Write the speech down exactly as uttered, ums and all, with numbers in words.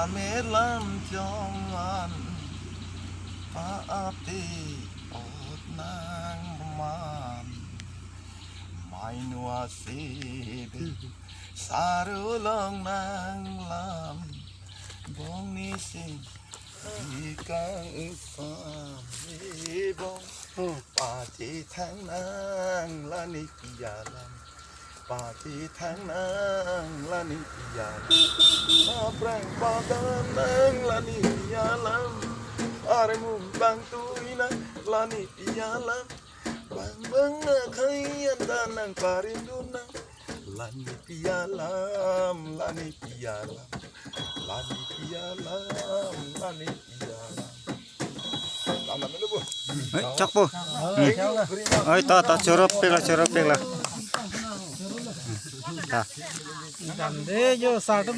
Melam jongvan pa api ot nangman. Mainu asebe saru long nanglam. Bong nisi ikang isam ibong. Hmm. Pati thang nang la ne pi alam. Pati thang nang la ne pi alam. Aphrang padam nang la ne pi alam. Armum bang tui nang la ne pi alam. Bang bang akhai anta nang parindu nang. La ne pi alam, la ne pi alam. La ne pi alam, la ne pi alam. Alam ini, Bu. Oi, chok, Bu. Thank you very much. Oi, ta, ta, choro pek la, choro pek la. Ta. Dam de jo, sar ta.